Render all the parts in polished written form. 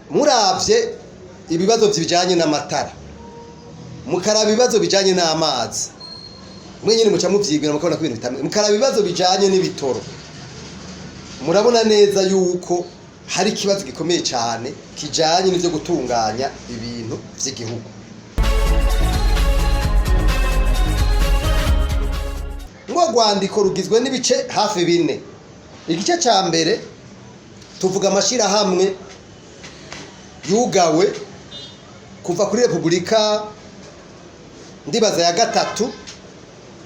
Muravye ibibazo bijanye n'amatara, mukaraba ibibazo bijanye n'amazi, mwe nyene muca muvyibwira, mukabona ko ibintu bitameze. Mukaraba ibibazo bijanye n'ibitoro, murabona neza yuko hari ikibazo gikomeye cyane kijanye n'ivyo gutunganya ibintu vy'igihugu. Ngo rwandiko rugizwe n'ibice hafi bine. Igice ca mbere tuvuga amashirahamwe yugawe kuva kuri Repubulika, ndibaza ya gatatu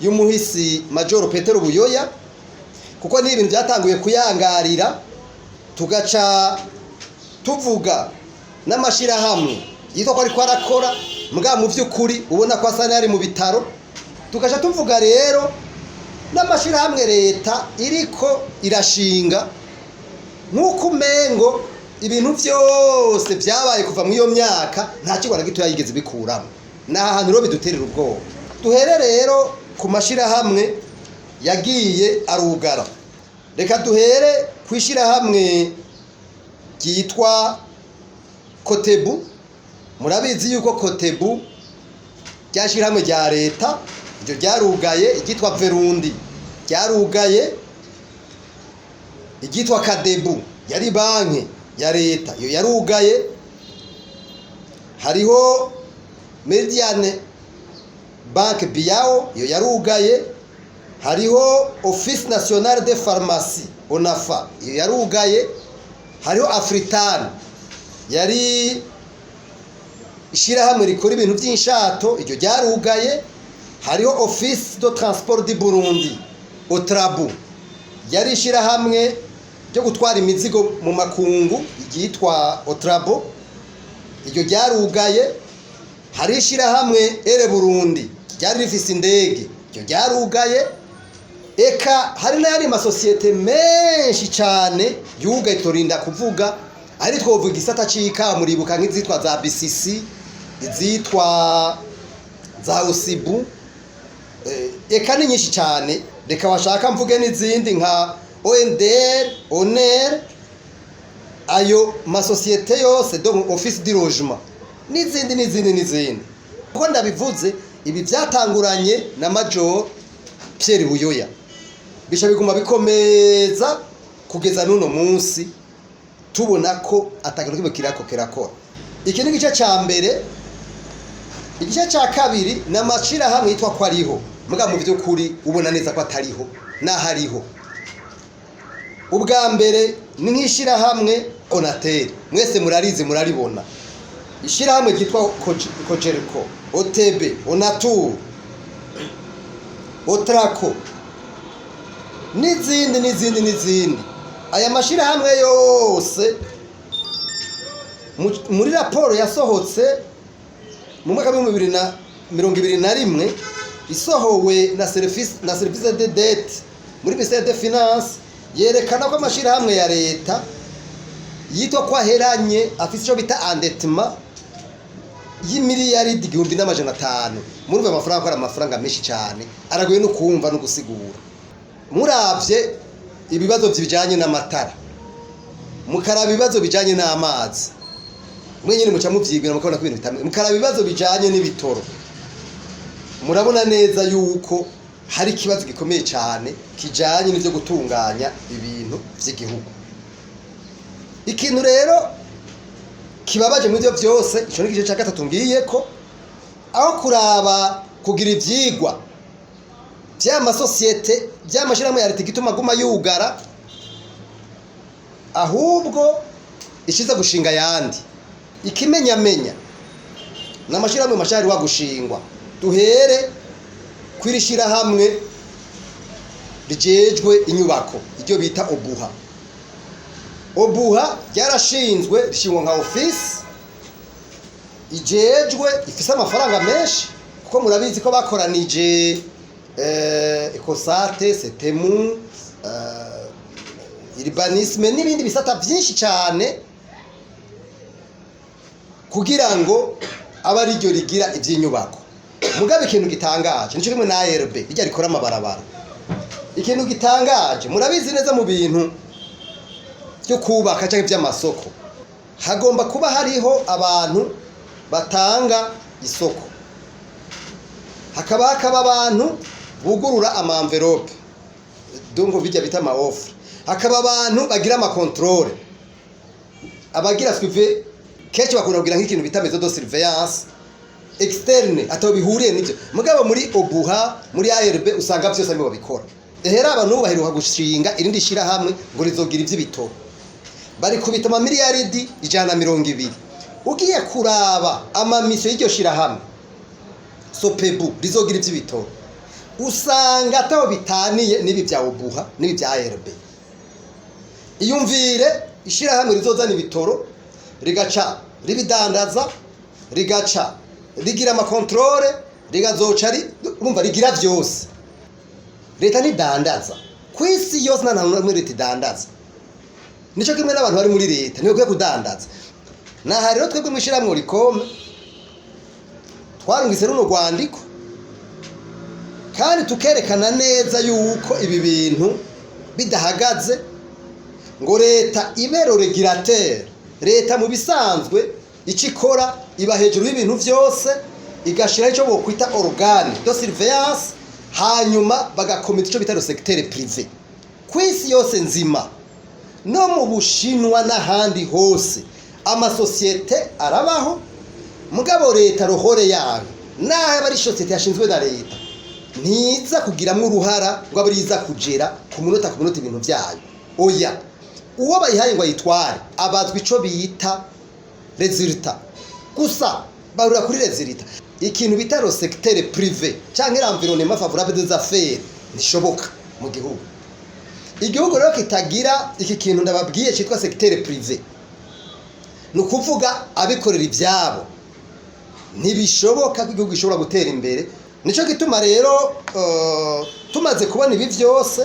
y'umuhisi Majoro Petero Buyoya, kuko ni ibintu byatanguye kuyangarira. Tugaca tuvuga n'amashirahamwe yitwa ko ariko arakora, mbwa mu by'ukuri ubona ko asa n'ayari mu bitaro. Tugaca tuvuga rero n'amashirahamwe leta iriko irashinga, nk'uko umengo ibintu byose byabaye kuva muri iyo myaka nta kigwa na gitoya yigeze bikuramo. Ni ahantu rero biduterera ubwoba. Duhere rero ku mashirahamwe yagiye arugara. Reka duhere ku ishirahamwe ryitwa Kotebu. Murabizi yuko Kotebu rya shirahamwe rya leta, iryo ryarugaye. Iryitwa Verundi ryarugaye. Iryitwa Kadebu yari banki ya leta, iyo yarugaye. Hariho Mediane Bank Biao, iyo yarugaye. Hariho Office National de Pharmacie, ONAFA, iyo yarugaye. Hariho Afritan yari ishirahamwe rikora ibintu by'inshato, iryo ryarugaye. Hariho Office de Transport du Burundi, Otrabu, yari ishirahamwe ryo gutwara imizigo mu makungu ryitwa Otrabo, iryo ryarugaye. Hari ishirahamwe Ere Burundi ryari rifise indege, iryo ryarugaye. Eka hari n'ayandi masosiyete menshi cyane yugaye turinda kuvuga, ari twovuga igisata c'ikawa, muribuka nk'izitwa za BCC, izitwa za Usibu, eka ni nyinshi cyane. Reka washaka mvuge n'izindi nka ONDR, ONER, ayo masosiyete yose, donc Office du Logement, n'izindi n'izindi n'izindi. Kuko ndabivuze, ibi byatanguranye na Major Pierre Buyoya, bisha biguma bikomeza kugeza n'uno munsi, tubona ko atakintu kimwe kirako kirakora. Iki ni igice ca mbere. Igice ca kabiri ni amashirahamwe yitwa ko ariho, muga mu by'ukuri ubona neza ko atariho n'ahariho. Ubwa mbere ni nk'ishirahamwe Onatel, mwese murarizi, muraribona. Ishirahamwe ryitwa Cogerco, OTB, Onatur, Otraco, n'izindi n'izindi n'izindi. Aya mashirahamwe yose muri raporo yasohotse mu mwaka w'2021, isohowe na service de dette muri ministère de finance, yerekana ko amashirahamwe ya leta yitwa ko aheranye afise ico bita endettement y'imiliyaridi 1500. Murumva amafaranga ko ari amafaranga menshi cyane, aragoye no kumva no gusigura. Muravye ibibazo bijanye n'amatara, mukaraba ibibazo bijanye n'amazi, mwe nyene muca muvyibwira, mukabona ko ibintu bitameze. Mukaraba ibibazo bijanye n'ibitoro, murabona neza yuko hari ikibazo gikomeye cyane kijanye n'ivyo gutunganya ibintu vy'igihugu. Ikintu rero kibabaje muri ivyo vyose, ico ni igice ca gatatu ngiye ko, aho kuraba kugira ivyigwa vy'amasosiyete, vy'amashirahamwe ya leta, igituma aguma yugara, ahubwo ishize gushinga ayandi. Ikimenyamenya ni amashirahamwe mashari wa gushingwa. Duhere kw'iri shirahamwe rijejwe inyubako, iryo bita Obuha. Obuha ryarashinzwe, rishingwa nka office ijejwe, ifise amafaranga menshi, kuko murabizi ko bakoranije Ecosate, Setemu, urbanisme n'ibindi bisata byinshi cyane, kugira ngo abe ariryo rigira iby'inyubako. Mugabe ikintu gitangaje nico kimwe na ARB rijya rikora amabarabara. Ikintu gitangaje, murabizi neza, mu bintu byo kubaka cyangwa iby'amasoko Hagomba kuba hariho abantu batanga isoko, hakaba abantu bugurura ama enveloppes, donc bijya bita ama offres, hakaba abantu bagira ama contrôles, abagira suivi. Kenshi bakunda kugira nk'ikintu bita maison de surveillance externe, ataho bihuriye n'ibyo. Mugabo muri OBUHA, muri ARB, usanga byose aribo babikora. Ehera, abantu baheruka gushinga irindi shirahamwe ngo rizogira ivy'ibitoro, bari kubita amamiliyaridi 120. Ugiye kuraba ama missions y'iryo shirahamwe SOPEBU rizogira ivy'ibitoro, usanga ataho bitaniye n'ibi bya OBUHA n'ibi bya ARB. Iyumvire ishirahamwe rizozana ibitoro, rigaca ribidandaza, rigaca rigira ama contrôles, rigazoca urumva rigira vyose. Leta ntidandaza. Ku isi yose nta hantu hamwe leta idandaza. Nico kimwe n'abantu bari muri leta ntibakwiye kudandaza. Naha rero twebwe mw'ishirahamwe Olucome twarungitse runo rwandiko, kandi tukerekana neza yuko ibi bintu bidahagaze ngo leta ibe régulateur. Leta mu bisanzwe icyo ikora, iba hejuru y'ibintu byose, igashiraho icyo bokwita organe de surveillance, hanyuma bagakomeza icyo bita le secteur privé. Ku isi yose nzima, no mu Bushinwa n'ahandi hose, amasosiyete arabaho, mugabo leta rôle yayo, naho aba ari sosiyete yashinzwe na leta, ntiza kugiramwo uruhara ngo abe riza kugera ku munota ku munota ibintu byayo. Oya, uwo bayihaye ngo ayitware abazwa ico bita résultat gusa, barura kuri résultat. Ikintu bita le secteur privé canke l'environnement favorable des affaires ntishoboka mu gihugu. Igihugu rero kitagira iki kintu ndababwiye cyitwa secteur privé, ni ukuvuga abikorera ibyabo, ntibishoboka ko igihugu gishobora gutera imbere. Nicyo gituma rero tumaze kubona ibi byose,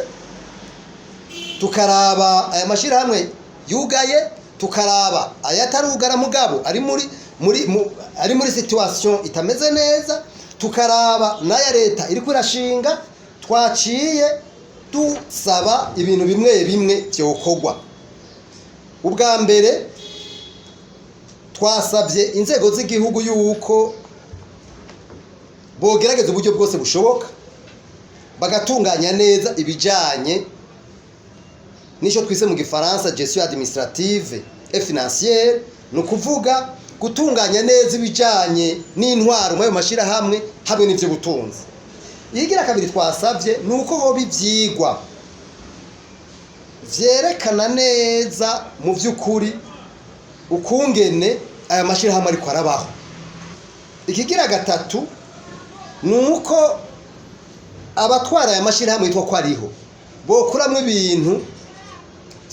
tukaraba aya mashyirahamwe yugaye, tukaraba ayatarugara mugabo ari muri situation itameze neza, tukaraba n'aya leta iri irashinga, twaciye dusaba ibintu bimwe bimwe byokorwa. Ubwa mbere, twasabye inzego z'igihugu yuko bogerageza uburyo bwose bushoboka bagatunganya neza ibijyanye n'icyo twise mu Gifaransa gestion administrative et financière, ni ukuvuga gutunganya neza ibijyanye n'intwaro muri ayo mashyirahamwe hamwe n'iby'ubutunzi. Iyigira kabiri twasabye ni uko hoba ibyigwa vyerekana neza mu by'ukuri ukungene aya mashyirahamwe ariko arabaho. Ikigira gatatu ni uko abatwara aya mashyirahamwe yitwa ko ariho bokuramwo ibintu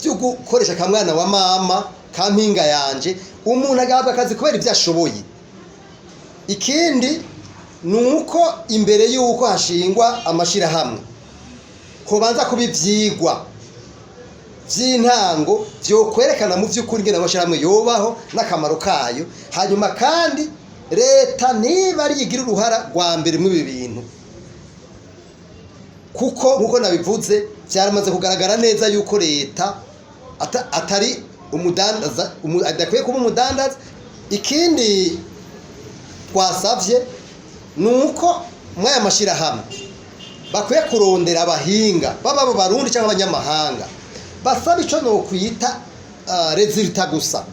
byo gukoresha akamwana wa mama ka mpinga yanje, umuntu agahabwa akazi kubera ibyo ashoboye. Ikindi ni uko imbere y'uko hashingwa amashyirahamwe hobanza kuba ivyigwa vy'intango vyokwerekana mu vy'ukuri ingene amashyirahamwe yobaho n'akamaro kayo. Hanyuma kandi leta niba ari igira uruhara rwa mbere muri ibi bintu, kuko nkuko nabivuze, byaramaze kugaragara neza yuko leta atari umudandaza, adakwiye kuba umudandaza. Ikindi twasavye ni uko muri aya mashyirahamwe bakwiye kurondera abahinga, baba abo Barundi cyangwa abanyamahanga, basaba icyo nokwita résultat gusa.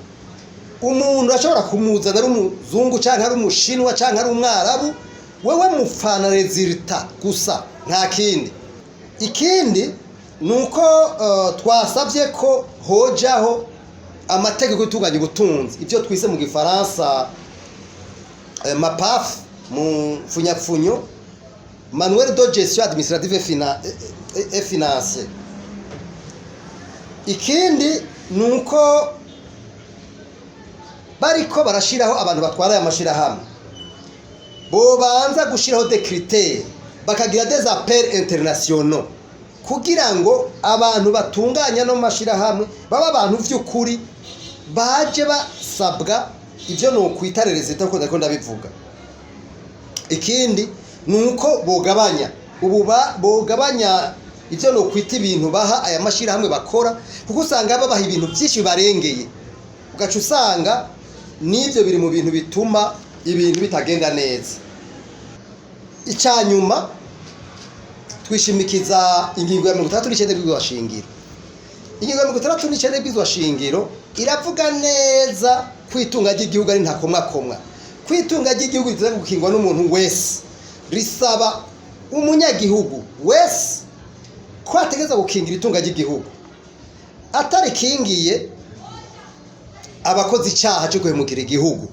Umuntu ashobora kumuzana ari umuzungu cyangwa ari Umushinwa cyangwa ari Umwarabu, wewe mupfana résultat gusa, nta kindi. Ikindi ni uko twasabye ko hojaho amategeko y'utunganya ubutunzi, ibyo twise mu Gifaransa MAPAF, mu mfunyapfunyo manuel de gestion administrative et financier. Ikindi ni uko bariko barashiraho abantu batwara aya mashirahamwe, bobanza gushiraho des critères, bakagira des appels internationaux, kugira ngo abantu batunganya no mashirahamwe baba abantu vy'ukuri baje basabwa ivyo nokwita résultat, kuko ndiko ndabivuga. Ikindi ni uko bogabanya ubu bogabanya ivyo nokwita ibintu baha aya mashirahamwe bakora, kuko usanga babaha ibintu byinshi bibarengeye. Ugaca usanga n'ibyo biri mu bintu bituma ibintu bitagenda neza. Icya nyuma, twishimikiza ingingo ya 69 y'ibwirizwa shingiro. Ingingo ya 69 y'ibwirizwa shingiro iravuga neza ko itunga ry'igihugu ari ntakomwakomwa, ko itunga ry'igihugu riza gukingwa n'umuntu wese. Risaba umunyagihugu wese ko ategereza gukingira itunga ry'igihugu. Atarikingiye, abakoze icyaha cyo guhemukira igihugu.